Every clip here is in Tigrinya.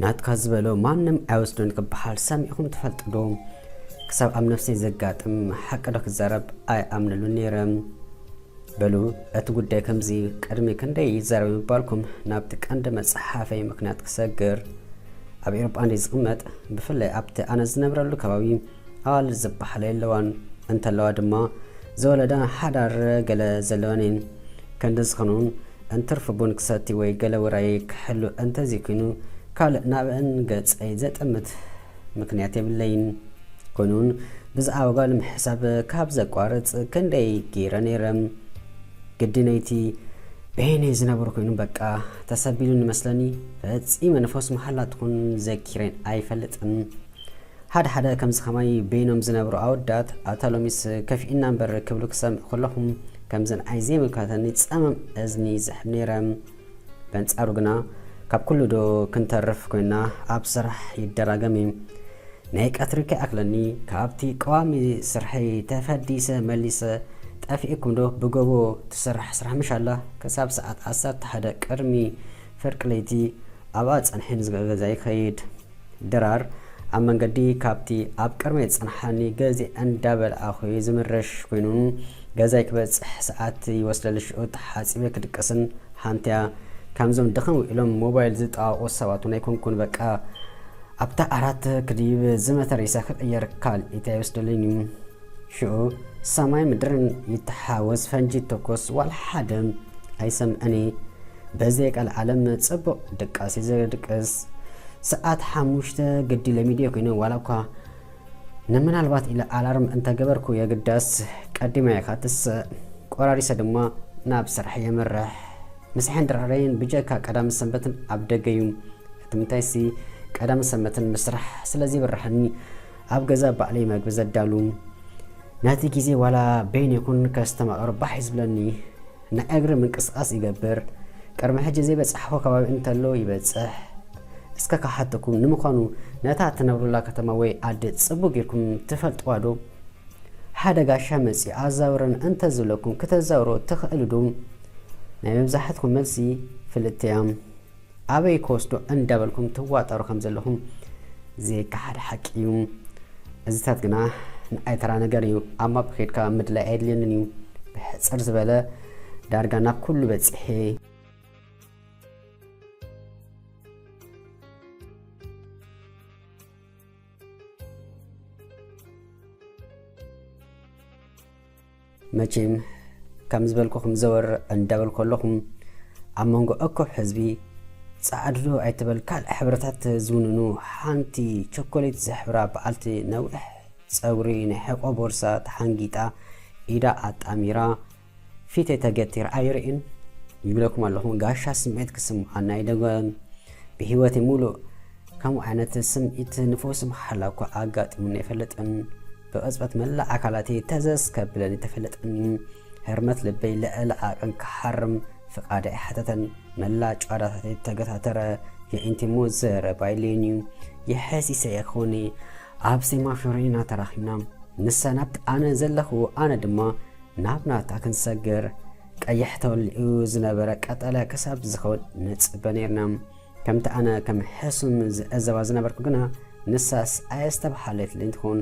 ናትካ ዝበሎ ማንም ኣይወስዶን ክበሃል ሰሚዕኹም ትፈልጡ ዶ? ክሳብ ኣብ ነፍሰይ ዘጋጥም ሓቂ ዶ ክዛረብ ኣይኣምነሉን ነይረ። በሉ፣ እቲ ጉዳይ ከምዚ ቅድሚ ክንደይ ይዛረብ ምባልኩም ናብቲ ቀንዲ መጽሓፈይ ምኽንያት ክሰግር። ኣብ ኤውሮጳ እንደ ዝቕመጥ፣ ብፍላይ ኣብቲ ኣነ ዝነብረሉ ከባቢ ኣዋልድ ዝበሃል የለዋን። እንተለዋ ድማ ዝወለዳ ሓዳር ገለ ዘለወን እየን። ከንዲ ዝኾኑን እንትርፊ ቡን ክሰቲ ወይ ገለ ውራይ ክሕሉ እንተዘይኮይኑ ካልእ ናብአን ገጸይ ዘጠምት ምኽንያት የብለይን። ኮይኑን ብዛዕባ ጓል ምሕሳብ ካብ ዘቋርጽ ክንደይ ገይረ ነይረ። ግዲ ነይቲ በይነይ ዝነብሩ ኮይኑ በቃ ተሰቢሉኒ መስለኒ። ፈጺመ ንፈስ መሓላ ትኹን ዘኪረን ኣይፈልጥን። ሓደ ሓደ ከምዚ ከማይ በይኖም ዝነብሩ ኣወዳት ኣታ ሎሚስ ከፊእና እምበር ክብሉ ክሰምዕ ከለኹም ከምዚ ንዓይ ዘይምልከተኒ ጸመም እዝኒ ይስሕብ ነይረ። በንጻሩ ግና ካብ ኩሉ ዶ ክንተርፍ ኮይና ኣብ ስራሕ ይደራገም እዩ። ናይ ቀትሪ ከይኣክለኒ ካብቲ ቀዋሚ ስርሐይ ተፈዲሰ መሊሰ ጠፊእኩም ዶ ብጎቦ ትስራሕ ስራሕ ምሽ ኣላ ክሳብ ሰዓት ዓሰርተ ሓደ ቅድሚ ፍርቂ ለይቲ ኣብኣ ጸንሐ ንዝገ ገዛ ይኸይድ። ድራር ኣብ መንገዲ ካብቲ ኣብ ቅድመይ ዝጸንሓኒ ገዜ እንዳበልኣኹ ዝምረሽ ኮይኑን ገዛይ ክበጽሕ ሰዓት ይወስደሊ። ሽዑ ተሓጺበ ክድቅስን ሓንቲያ ከምዞም ድኽም ውዒሎም ሞባይል ዝጠዋቑ ሰባት እውን ኣይኮንኩን። በቃ ኣብታ ዓራት ክድይብ ዝመተ ሬሳ ክቕየር ካልኢት ኣይወስደልን እዩ። ሽዑ ሰማይ ምድርን ይተሓወስ፣ ፈንጂ ይተኮስ፣ ዋላ ሓደ ኣይሰምዕን እየ። በዘይ ቀልዓለም ጽቡቕ ድቃስ እዩ ዘድቅስ። ሰዓት ሓሙሽተ ግዲ ለሚድዮ ኮይኑ ዋላ እኳ ንምናልባት ኢለ ኣላርም እንተገበርኩ የግዳስ ቀዲመ እየ ካትስእ። ቆራሪሰ ድማ ናብ ስራሕ የምርሕ። ምሳሕን ድራረይን ብጀካ ቀዳምን ሰንበትን ኣብ ደገ እዩ። እቲ ምንታይሲ ቀዳምን ሰንበትን ምስራሕ ስለ ዘይብርሐኒ ኣብ ገዛ ባዕለይ መግቢ ዘዳሉ። ነቲ ግዜ ዋላ በይን ይኹን ከስተማቕር ባሕ እዩ ዝብለኒ። ናይ እግሪ ምንቅስቓስ ይገብር። ቅድሚ ሕጂ ዘይበጻሕኹ ከባቢ እንተሎ ይበጽሕ። እስከ ክሓተኩም፣ ንምዃኑ ነታ እትነብሩላ ከተማ ወይ ዓዲ ጽቡቕ ጌርኩም ትፈልጥዋ ዶ? ሓደ ጋሻ መጺኡ ኣዛውረን እንተዝብለኩም ክተዛውሮ ትኽእሉ ዶ? ናይ መብዛሕትኩም መልሲ ፍልጥቲ እያ። ኣበይ ክወስዶ እንዳበልኩም ትዋጠሩ ከም ዘለኹም ዘይከሓድ ሓቂ እዩ። እዚታት ግና ንኣይ ተራ ነገር እዩ። ኣብ ማፕ ከይድካ ምድላይ ኣየድልየንን እዩ። ብሕጽር ዝበለ ዳርጋ ናብ ኩሉ በጺሐ። መቼም ከም ዝበልኩኹም ዘወር እንዳበልኩ ኣለኹም ኣብ መንጎ እኩብ ህዝቢ ጻዕድዶ ኣይትበል ካልእ ሕብርታት ዝውንኑ ሓንቲ ቸኮሌት ዝሕብራ በዓልቲ ነዊሕ ጸጉሪ ናይ ሕቆ ቦርሳ ተሓንጊጣ ኢዳ ኣጣሚራ ፊተይ ተገቲር ኣይርእን ይብለኩም ኣለኹ። ጋሻ ስምዒት ክስምዓና ኣይደገን። ብህይወተይ ሙሉእ ከምኡ ዓይነት ስምዒት ንፈውሲ መሓላ እኳ ኣጋጢሙኒ ኣይፈልጥን። ብቕጽበት መላእ ኣካላተይ ተዘዝ ከብለኒ ተፈለጠኒ። ህርመት ልበይ ልዕሊ ዓቐን ክሓርም ፍቓድ ኣይሓተተን። መላእ ጨዋዳታተይ ተገታተረ። የዒንቲ እሞ ዘረባ የለይን እዩ። የሐሲሰ እየ ክኾኒ ኣብ ሴማፎር ኢና ተራኺብና። ንሳ ናብቲ ኣነ ዘለኽዎ ኣነ ድማ ናብ ናታ ክንሰግር ቀይሕ ተወሊዑ ዝነበረ ቀጠልያ ክሳብ ዝኸውን ንጽበ ነይርና። ከምቲ ኣነ ከም ሕሱም ዝዕዘባ ዝነበርኩ ግና ንሳስ ኣየስተብሃለትለይን ትኾን።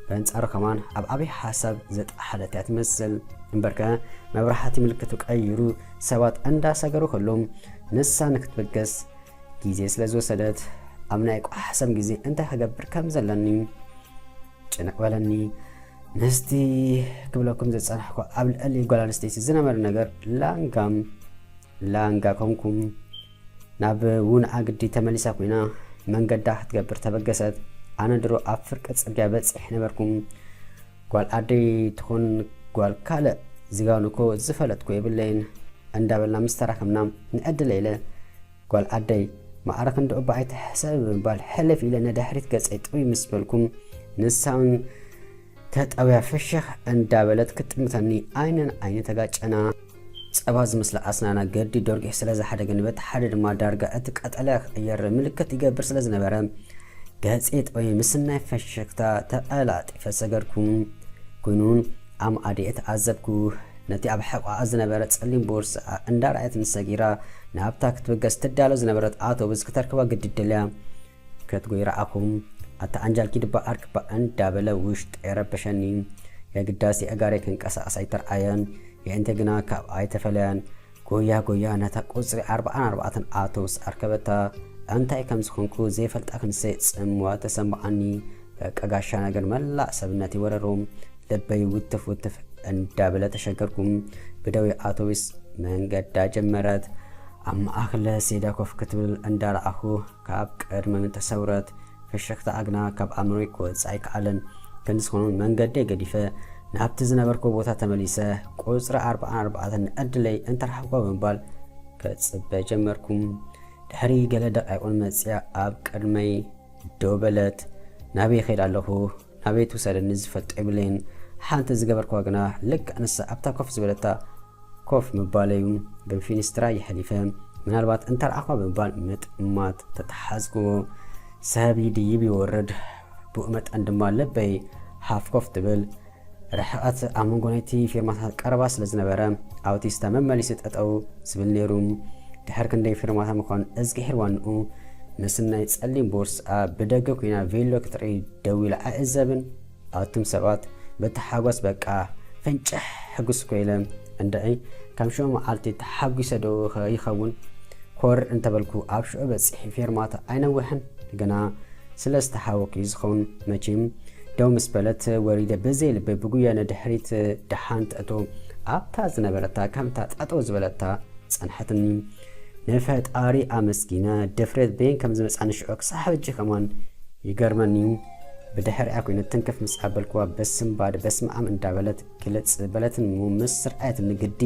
በንጻሩ ከማን ኣብ ዓብዪ ሓሳብ ዘጠሓለት እያ ትመስል። እምበርከ መብራህቲ ምልክቱ ቀይሩ ሰባት እንዳሰገሩ ከሎም ንሳ ንክትበገስ ግዜ ስለ ዝወሰደት ኣብ ናይ ቋሕሰም ግዜ እንታይ ክገብር ከም ዘለኒ ጭንቕ በለኒ። ምስቲ ክብለኩም ዝጸናሕኩ ኣብ ልዕሊ ጓል ኣንስተይቲ ዝነበረ ነገር ላንጋም ላንጋ ኮንኩም። ናብ ውንዓ ግዲ ተመሊሳ ኮይና መንገዳ ክትገብር ተበገሰት። ኣነ ድሮ ኣብ ፍርቂ ጽርግያ በጺሕ ነበርኩም። ጓል ኣደይ ትኹን ጓል ካልእ ዝጋኑ እኮ ዝፈለጥኩ የብለይን እንዳበልና ምስ ተራኸብና ንዕድለ ኢለ ጓል ኣደይ ማዕረ ክንዲ እባ ኣይትሕሰብ ብምባል ሕልፍ ኢለ ንድሕሪት ገጸይ ጥውይ ምስ በልኩም ንሳውን ተጠውያ ፍሽኽ እንዳበለት ክትጥምተኒ ዓይነን ዓይነ ተጋጨና። ጸባ ዝመስላ ኣስናና ገዲ ዶርጊሕ ስለ ዝሓደገኒ በቲ ሓደ ድማ ዳርጋ እቲ ቀጠልያ ክቕየር ምልክት ይገብር ስለ ዝነበረ ገጼ ጥውይ ምስ ናይ ፈሽኽታ ተቐላጢፈ ሰገርኩ። ኮይኑ ኣምኣዲ ተዓዘብኩ። ነቲ ኣብ ሕቖኣ ዝነበረ ጸሊም ቦርስኣ እንዳረኣየት ምስ ሰጊራ ናብታ ክትብገስ ትዳሎ ዝነበረት ኣውቶቡስ ክተርክባ ግዲ ደልያ። ክትጎይ ረኣኹ። ኣታ ኣንጃልኪ ድባ ኣርክባ እንዳበለ ውሽጠይ ረበሸኒ። የግዳስ የእጋረይ ክንቀሳቐስ ኣይተርኣየን። የእንተ ግና ካብ ኣይተፈለያን። ጎያ ጎያ ነታ ቁጽሪ ኣርብዓን ኣርባዕተን ኣውቶቡስ ኣርከበታ። እንታይ ከም ዝኾንኩ ዘይፈልጣ ክንሰይ ጽምዋ ተሰማዓኒ። በቃ ጋሻ ነገር መላእ ሰብነት ይወረሩ። ልበይ ውትፍ ውትፍ እንዳበለ ተሸገርኩ። ብደዊ ኣውቶቡስ መንገዳ ጀመረት። ኣብ ማእከል ሴዳ ኮፍ ክትብል እንዳረኣኹ ካብ ቅድመ ተሰውረት። ፍሽኽታ ኣግና ካብ ኣእምሮይ ክወጽእ ኣይከኣለን። ክንዲ ዝኾኑ መንገደይ ገዲፈ ናብቲ ዝነበርኩ ቦታ ተመሊሰ። ቁጽሪ ኣርብዓን ኣርባዕተን ዕድለይ እንተረሓብኳ ብምባል ክጽበ ጀመርኩ። ድሕሪ ገለ ደቂቕን መጽያ ኣብ ቅድመይ ደው በለት። ናበይ ይኸይድ ኣለኹ? ናበይ ትውሰደኒ ዝፈልጦ የብለይን። ሓንቲ ዝገበርኩዋ ግና ልክዕ ንሳ ኣብታ ኮፍ ዝበለታ ኮፍ ምባለዩ። ብፊኒስትራ ይሕሊፈ ምናልባት እንተረኣኹዋ ብምባል ምጥማት ተተሓዝኩዎ። ሰብ ይድይብ ይወርድ፣ ብኡ መጠን ድማ ልበይ ሃፍ ኮፍ ትብል። ርሕቐት ኣብ መንጎ ናይቲ ፊርማታት ቀረባ ስለ ዝነበረ ኣውቲስታ መመሊሱ ጠጠው ዝብል ነይሩ። ድሕር ክንደይ ፊርማታት ምዃኑ እዝግሒር ዋንኡ ምስ ናይ ጸሊም ቦርስኣ ብደገ ኮይና ቬሎ ክትርኢ ደው ኢላ ኣዕዘብን ኣቱም ሰባት ብተሓጓስ በቃ ፍንጭሕ ሕጉስ ኮይለ እንድዒ ከም ሽዑ መዓልቲ ተሓጒሰ ዶ ይኸውን ኮር እንተበልኩ ኣብ ሽዑ በጺሒ ፌርማታ ኣይነውሕን ግና ስለ ዝተሓወኩ እዩ ዝኸውን። መቺም ደው ምስ በለት ወሪደ ብዘይ ልበይ ብጉያ ንድሕሪት ደሓን ትእቶ ኣብታ ዝነበረታ ከምታ ጠጠው ዝበለታ ጸንሐትኒ። ንፈጣሪ ኣመስጊነ ድፍረት በይን ከም ዝመጻኒ ሽዑ ክሳብ ሕጂ ከማን ይገርመኒ እዩ። ብድሕሪኣ ኮይነ ትንክፍ ምስ ኣበልኩዋ በስምባድ በስመኣም እንዳበለት ግልጽ በለትን ምስ ስርኣየትኒ ግዲ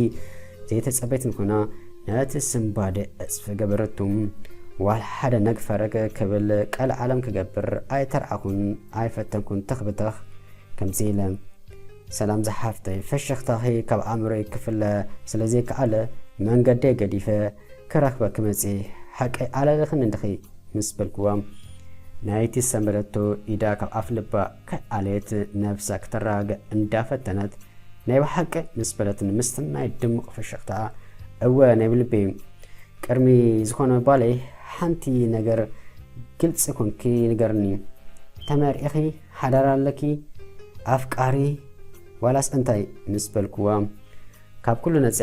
ዘይተጸበይትን ኮይና ነቲ ስምባደ ዕጽፊ ገበረቱ። ዋላ ሓደ ነግ ፈረግ ክብል ቀልዓለም ክገብር ኣይተርኣኹን ኣይፈተንኩን ተኽብተኽ ከምዚ ኢለ ሰላም ዝሓፍተይ፣ ፍሽኽታኺ ካብ ኣእምሮይ ክፍለ ስለ ዘይከኣለ መንገደይ ገዲፈ ክረኽበኪ መጺእ። ሓቀይ ኣለልኽኒ እንድኺ ምስ በልክዋ ናይቲ ዝሰንበደቶ ኢዳ ካብ ኣፍ ልባ ከይኣለየት ነብሳ ክተረጋግእ እንዳፈተነት ናይ ብሓቂ ምስ በለትኒ ምስቲ ናይ ድሙቕ ፍሽኽታ እወ ናይ ብልቢ ቅድሚ ዝኾነ ጓለይ ሓንቲ ነገር ግልፂ ኮንኪ ንገርኒ። ተመርዒኺ? ሓዳር ኣለኪ? ኣፍቃሪ? ዋላስ እንታይ ምስ በልክዋ ካብ ኩሉ ነፀ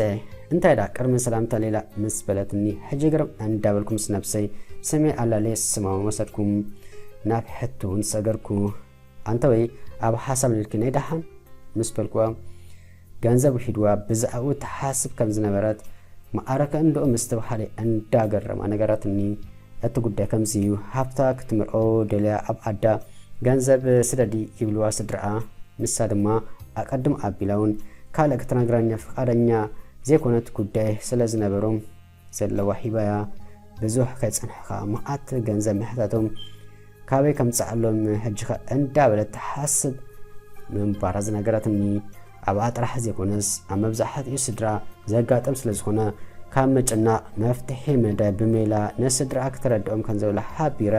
እንታይ ዳ ቅድሚ ሰላምታ ሌላ ምስ በለትኒ ሕጂ ግርም እንዳበልኩ ምስ ነብሰይ ስመይ ኣላለየ ስማማ ወሰድኩ። ናብ ሕቶ እውን ሰገርኩ። ኣንተ ወይ ኣብ ሓሳብ ንልኪ ናይ ደሓን ምስ በልክዋ ገንዘብ ውሒድዋ ብዛዕባኡ ትሓስብ ከም ዝነበረት መዓረከ እንዶ ምስትብሃለይ እንዳገረማ ነገራትኒ። እቲ ጉዳይ ከምዚ እዩ። ሃብታ ክትምርዖ ደልያ ኣብ ዓዳ ገንዘብ ስደዲ ይብልዋ ስድራኣ። ንሳ ድማ ኣቀድም ኣቢላ እውን ካልእ ክትነግረኒ ፍቓደኛ ዘይኮነት ጉዳይ ስለ ዝነበሩ ዘለዋ ሂባያ ብዙሕ ከይጸንሐኻ መዓት ገንዘብ ምሕታቶም ካበይ ከምጽኣሎም ሕጂኸ እንዳበለት ትሓስብ ምንባራ ዝነገረትኒ ኣብኣ ጥራሕ ዘይኮነስ ኣብ መብዛሕትኡ ስድራ ዘጋጥም ስለ ዝኾነ ካብ ምጭናቕ መፍትሒ ምንዳይ ብሜላ ንስድራኣ ክተረድኦም ከም ዘብላ ሓቢረ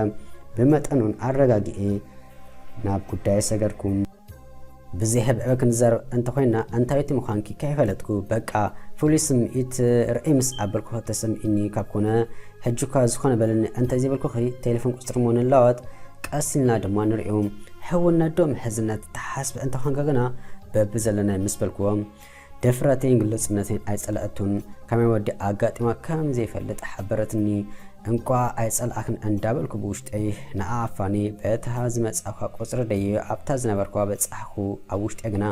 ብመጠኑን ኣረጋጊኤ ናብ ጉዳይ ሰገድኩ። ብዘይሕብዕበ ክንዛረብ እንተኾይና ኣንታይቲ ምዃንኪ ከይፈለጥኩ በቃ ፍሉይ ስምዒት ርእይ ምስ ኣበልኩ ተሰሚዕኒ ካብ ኮነ ሕጂ እኳ ዝኾነ በለኒ እንተዘይበልኩኺ ቴሌፎን ቁፅሪ እሞ ንላወጥ ቀስ ኢልና ድማ ንሪኦ ሕውነት ዶ ምሕዝነት ተሓስቢ እንተኾንካ ግና በብዘለናይ ምስ በልክዎ ድፍረተይን ግሉጽነተይን ኣይጸለኣቱን። ከመይ ወዲ ኣጋጢማ ከም ዘይፈልጥ ሓበረትኒ። እንቋዕ ኣይጸልኣክን እንዳበልኩ ብውሽጠይ ንኣኣፋኒ በታ ዝመጻእኳ ቁጽሪ ደየ ኣብታ ዝነበርኳ በጻሕኩ። ኣብ ውሽጠይ ግና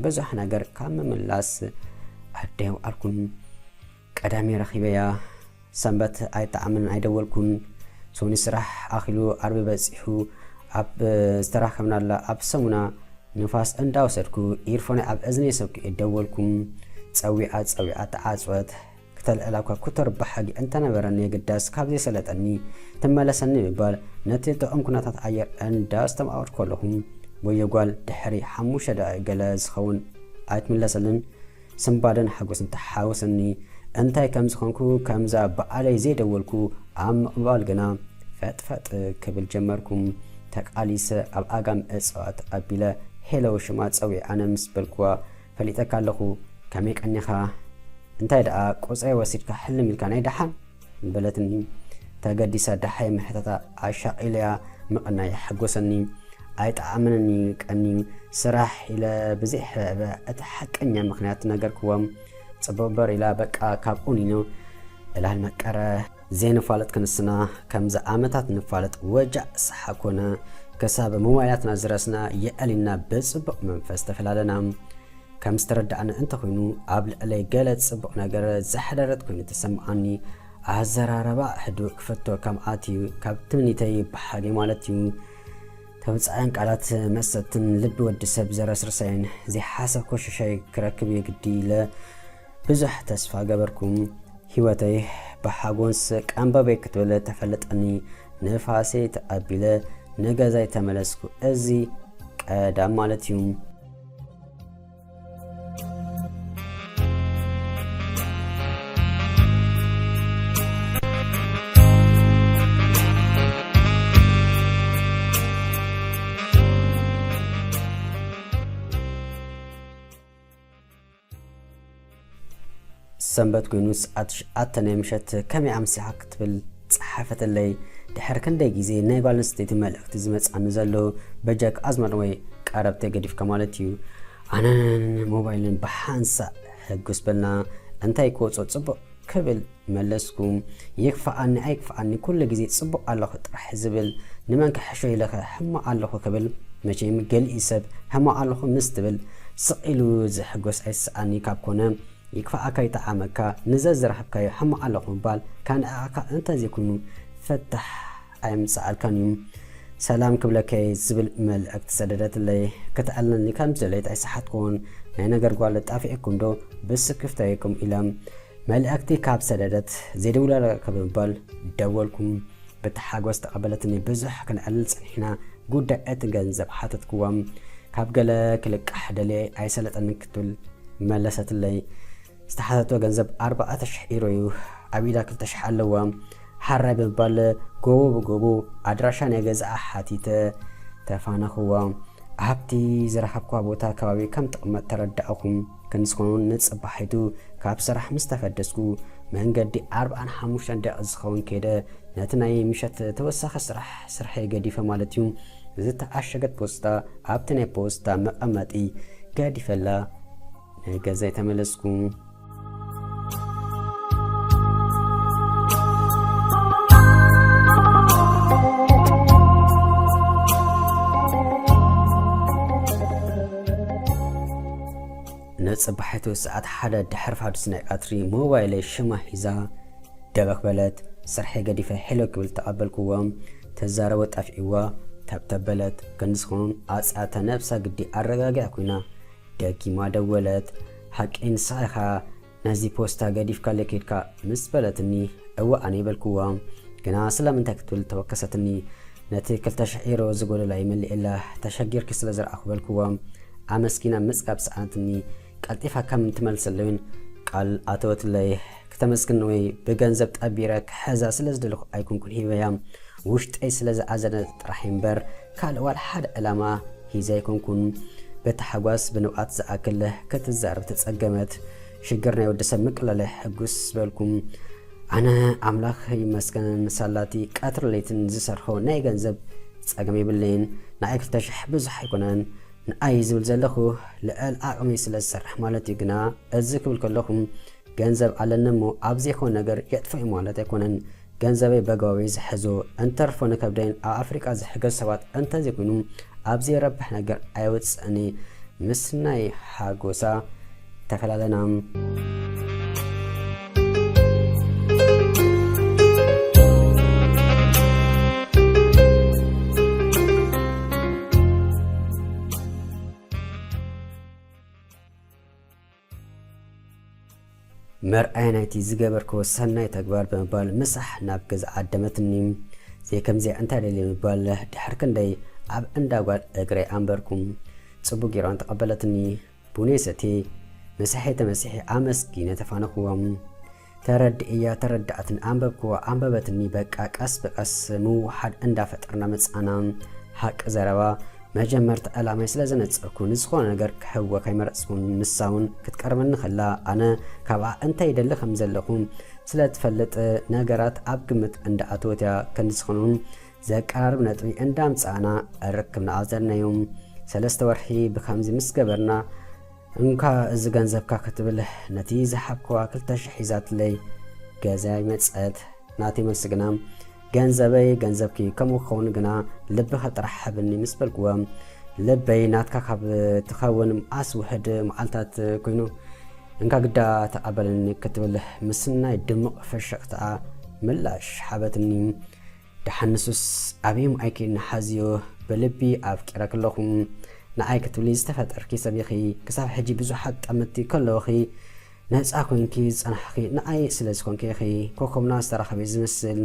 ብዙሕ ነገር ካብ ምምላስ ኣደየውዓልኩን። ቀዳሚ ረኺበያ። ሰንበት ኣይጠዓምን ኣይደወልኩን። ሶኒ ስራሕ ኣኺሉ ዓርቢ በጺሑ ኣብ ዝተራኸብናላ ኣብ ሰሙና ንፋስ እንዳወሰድኩ ኢርፎነይ ኣብ እዝነይ ሰኪዐ ደወልኩ። ጸዊዓ ጸዊዓ ተዓጽወት። ክተልዕላ እኳ ክተርባሕ ሓጊ እንተነበረኒ የግዳስ ካብ ዘይሰለጠኒ ትመለሰኒ ምባል ነቲ ጥዑም ኩነታት ኣየር እንዳስተማቐርኩ ከለኹ ወዮ ጓል ድሕሪ ሓሙሽተ ደቂቕ ገለ ዝኸውን ኣይትምለሰልን። ስንባደን ሓጎስን ተሓወሰኒ። እንታይ ከም ዝኾንኩ ከምዛ በዓለይ ዘይደወልኩ ኣብ ምቕባል ግና ፈጥፈጥ ክብል ጀመርኩ። ተቃሊሰ ኣብ ኣጋም እፅዋት ኣቢለ ሄሎ ሽማ ፀዊዐ ኣነ ምስ በልኩዋ ፈሊጠካ ኣለኹ ከመይ ቀኒኻ እንታይ ደኣ ቁፅረይ ወሲድካ ሕልም ኢልካ ናይ ደሓን በለትኒ። ተገዲሳ ደሃይ ምሕታታ ኣሻቒለያ ምቕናይ ሓጎሰኒ። ኣይጠዓመንን እዩ ቀንዩ። ስራሕ ኢለ ብዘይሕበ እቲ ሓቀኛ ምኽንያት ነገርክዎም። ጽቡቕ እምበር ኢላ በቃ ካብ ኡኒኖ ዕላል መቀረ። ዘይንፋለጥ ክንስና ከምዚ ዓመታት ንፋለጥ ወጃዕ ሰሓ ኮነ። ክሳብ ሞባይላትና ዝረስና የዕሊና ብጽቡቕ መንፈስ ተፈላለና። ከም ዝተረዳእኒ እንተኾይኑ ኣብ ልዕለይ ገለ ጽቡቕ ነገር ዘሕደረት ኮይኑ ተሰምዓኒ። ኣዘራረባ ሕዱእ ክፈቶ ከም ኣትዩ ካብ ትምኒተይ ብሓደ ማለት እዩ። ተውጻእን ቃላት መሰጥትን ልቢ ወዲ ሰብ ዘረስርሳይን ዘይሓሰብኮ ሽሻይ ክረክብ የግዲ ኢለ ብዙሕ ተስፋ ገበርኩም። ህይወተይ ብሓጎስ ቀንበበይ ክትብል ተፈለጠኒ። ንፋሰይ ተቐቢለ ንገዛይ ተመለስኩ። እዚ ቀዳም ማለት እዩ። ሰንበት ኮይኑ ሰዓት ሸዓተ ናይ ምሸት ከመይ ኣምሲኻ ክትብል ጸሓፈትለይ። ድሕሪ ክንደይ ግዜ ናይ ጓል ኣንስተይቲ መልእኽቲ ዝመጽኣኒ ዘሎ፣ በጃክ ኣዝማድ ወይ ቀረብተይ ገዲፍካ ማለት እዩ። ኣነን ሞባይልን ብሓንሳእ ሕጉስ በልና። እንታይ ክወጾ ጽቡቕ ክብል መለስኩ። ይክፍኣኒ ኣይክፍኣኒ ኩሉ ግዜ ጽቡቕ ኣለኹ ጥራሕ ዝብል። ንመን ክሕሾ ኢለኸ ሕማቕ ኣለኹ ክብል? መቸም ገሊኡ ሰብ ሕማቕ ኣለኹ ምስ ትብል ስቕ ኢሉ ዝሕጎስ ኣይስኣኒ ካብ ኮነ። ይክፍኣካ ይጥዓመካ፣ ንዘዝረኸብካዮ ሕማቕ ኣለኹ ምባል ካንዕኣካ እንተዘይኮይኑ ፍታሕ ኣየምጽኣልካን እዩ። ሰላም ክብለካ እየ ዝብል መልእኽቲ ሰደደትለይ። ክትዕልለኒ ከም ዝደለየት ኣይሰሓትኩን። ናይ ነገር ጓል ጠፊእኩም ዶ ብስክፍታ ኢኹም ኢላ መልእኽቲ ካብ ሰደደት። ዘይደውለለካ ብምባል ደወልኩ። ብታሓጎስ ተቐበለትኒ። ብዙሕ ክንዕልል ጸኒሕና። ጉዳይ እቲ ገንዘብ ሓተትክዋ። ካብ ገለ ክልቃሕ ደልየ ኣይሰለጠንን ክትብል መለሰትለይ። ዝተሓተቶ ገንዘብ ኣርባዕተ ሽሕ ኢሮ እዩ። ኣብ ኢዳ ክልተ ሽሕ ኣለዋ። ሓራይ ብምባል ጎቦ ብጎቦ ኣድራሻ ናይ ገዛኣ ሓቲተ ተፋነኽዋ። ኣብቲ ዝረኸብክዋ ቦታ ከባቢ ከም ትቕመጥ ተረዳእኹ። ክንስኹን ንጽባሒቱ ካብ ስራሕ ምስ ተፈደስኩ መንገዲ ኣርብዓን ሓሙሽተን ደቂቕ ዝኸውን ከይደ። ነቲ ናይ ምሸት ተወሳኺ ስራሕ፣ ስርሐይ ገዲፈ ማለት እዩ። ዝተዓሸገት ፖስታ ኣብቲ ናይ ፖስታ መቐመጢ ገዲፈላ ንገዛይ ተመለስኩ። ንጽባሒቱ ሰዓት ሓደ ድሕሪ ፋዱስ ናይ ቀትሪ ሞባይለይ ሽማ ሒዛ ደበኽ በለት። ስርሐይ ገዲፈ ሄሎ ክብል ተቐበልክዎ። ተዛረቦ ጠፊእዋ ተብተብ በለት። ክንዲ ዝኾኑን ኣጽያታ ነብሳ ግዲ ኣረጋጊኣ ኮይና ደጊማ ደወለት። ሓቂ ንስኻ ኢኻ ነዚ ፖስታ ገዲፍካለይ ከይድካ ምስ በለትኒ፣ እወ ኣነ በልክዋ። ግና ስለምንታይ ክትብል ተወከሰትኒ። ነቲ ክልተ ሽሕ ዩሮ ዝጎደላ ይመልኤላ፣ ተሸጊርኪ ስለ ዝረኣኹ በልክዋ። ኣመስጊና ምጽጋብ ሰኣነትኒ። ቀልጢፋ ከም ትመልሰለይን ቃል ኣተወትለይ። ክተመስግን ወይ ብገንዘብ ጠቢረ ክሕዛ ስለ ዝደለኹ ኣይኮንኩን ሂበያ። ውሽጠይ ስለ ዝኣዘነ ጥራሕ እምበር ካልእ ዋላ ሓደ ዕላማ ሂዘ ኣይኮንኩን። በታሓጓስ ብንብኣት ዝኣክል ክትዛረብ ተጸገመት። ሽግር ናይ ወዲ ሰብ ምቅላል ሕጉስ በልኩም። ኣነ ኣምላኽ ይመስገን ሳላቲ ቀትሪ ለይትን ዝሰርሖ ናይ ገንዘብ ጸገም የብለይን። ንኣይ ክልተ ሽሕ ብዙሕ ኣይኮነን። ንኣይ ዝብል ዘለኹ ልዕል ዓቕሚ ስለ ዝሰርሕ ማለት እዩ። ግና እዚ ክብል ከለኹም ገንዘብ ኣለኒ እሞ ኣብ ዘይኮነ ነገር የጥፍኦ ማለት ኣይኮነን። ገንዘበይ በጋዊ ዝሕዞ እንተርፎ ንከብደይን ኣብ ኣፍሪቃ ዝሕገዝ ሰባት እንተዘይኮይኑ ኣብ ዘይረብሕ ነገር ኣይወፅእኒ። ምስ ናይ ሓጎሳ ተፈላለና። መርኣያ ናይቲ ዝገበርክዎ ሰናይ ተግባር ብምባል ምሳሕ ናብ ገዛ ዓደመትኒ። ዘይከምዚኣ እንታይ ደልየ ምባል ድሕሪ ክንደይ ኣብ እንዳ ጓል እግረይ ኣንበርኩ። ጽቡቕ ጌራ ተቐበለትኒ። ቡነይ ሰትየ፣ መሳሒ ተመሲሒ ኣመስጊነ ተፋነኽዎም። ተረድእያ ተረዳእትን ኣንበብክዋ ኣንበበትኒ። በቃ ቀስ ብቀስ ምውሓድ እንዳፈጠርና መጻና። ሓቂ ዘረባ መጀመርታ ዕላማይ ስለ ዘነጸርኩ ንዝኾነ ነገር ክሕወ ከይመረጽኩን ንሳ እውን ክትቀርበኒ ከላ ኣነ ካብኣ እንታይ ይደሊ ከም ዘለኹ ስለ ትፈልጥ ነገራት ኣብ ግምት እንዳኣተወት እያ። ክንዲ ዝኾኑን ዘቀራርብ ነጥቢ እንዳምጻእና ርክብና ኣዘርናዮም። ሰለስተ ወርሒ ብከምዚ ምስ ገበርና እንካ እዚ ገንዘብካ ክትብል ነቲ ዝሓብክዋ ክልተ ሽሕ ሒዛትለይ ገዛ ይመጸት። ናተይ መልሲ ግና ገንዘበይ ገንዘብኪ ከምኡ ክኸውን ግና ልብኻ ጥራሕ ሃብኒ ምስ በልክዋ ልበይ ናትካ ካብ ትኸውን መዓስ ውሕድ መዓልታት ኮይኑ እንካ ግዳ ተቐበለኒ ክትብል ምስናይ ድምቕ ፍሽቕትኣ ምላሽ ሓበትኒ። ደሓን ንሱስ ኣበይ እሞ ኣይኪ ንሓዝዮ ብልቢ ኣፍቂረኪ ኣለኹ። ንኣይ ክትብሊ ዝተፈጠርኪ ሰብ ኢኺ። ክሳብ ሕጂ ብዙሓት ጠመትቲ ከለውኺ ነጻ ኮይንኪ ዝጸናሕኺ ንኣይ ስለ ዝኾንኪ ኢኺ። ኮኾብና ዝተራኸበ ዝመስል።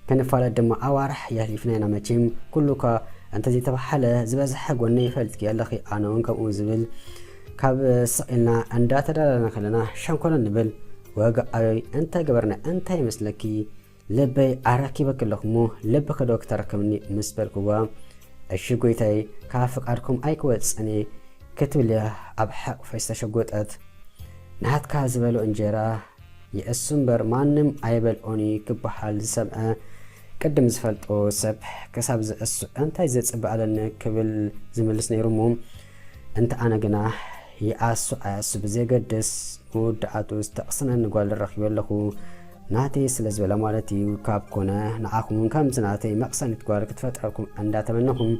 ክንፋለጥ ድማ ኣዋርሕ የሕሊፍና ኢና መቸም። ኩሉ እኳ እንተዘይተባሓለ ዝበዝሐ ጎነይ ይፈልጥኪ ኣለኺ ኣነ እውን ከምኡ ዝብል። ካብ ስቕ ኢልና እንዳተዳለና ከለና ሸንኮለል ንብል። ወግዓዊ እንታይ ገበርና እንታይ ይመስለኪ? ልበይ ኣረኪበኪ ኣለኹ እሞ ልብኺ ዶ ክተረክብኒ ምስ በልክዋ እሺ ጎይታይ ካብ ፍቃድኩም ኣይክወፅእን እየ ክትብል እያ ኣብ ሓቑፈይ ዝተሸጎጠት። ናትካ ዝበሎ እንጀራ ይእሱ እምበር ማንም ኣይበልዖን እዩ ክበሃል ዝሰምዐ ቅድም ዝፈልጦ ሰብ ክሳብ ዝእሱ እንታይ ዘፅበ ኣለኒ ክብል ዝምልስ ነይሩ እሞ እንተ ኣነ ግና ይኣሱ ኣያሱ ብዘየገድስ መወዳእቱ ዝተቕስነኒ ጓል ረኺበ ኣለኹ ናተይ ስለ ዝበለ ማለት እዩ። ካብ ኮነ ንዓኹም እውን ከምዚ ናተይ መቕሰኒት ጓል ክትፈጥረኩም እንዳተመነኹም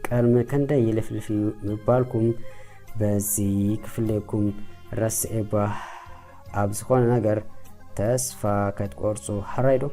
ቅድሚ ክንደይ ይልፍልፍ እዩ ምባልኩም በዚ ክፍለየኩም ረስኤ እባ ኣብ ዝኾነ ነገር ተስፋ ከትቆርፁ ሕራይ ዶ?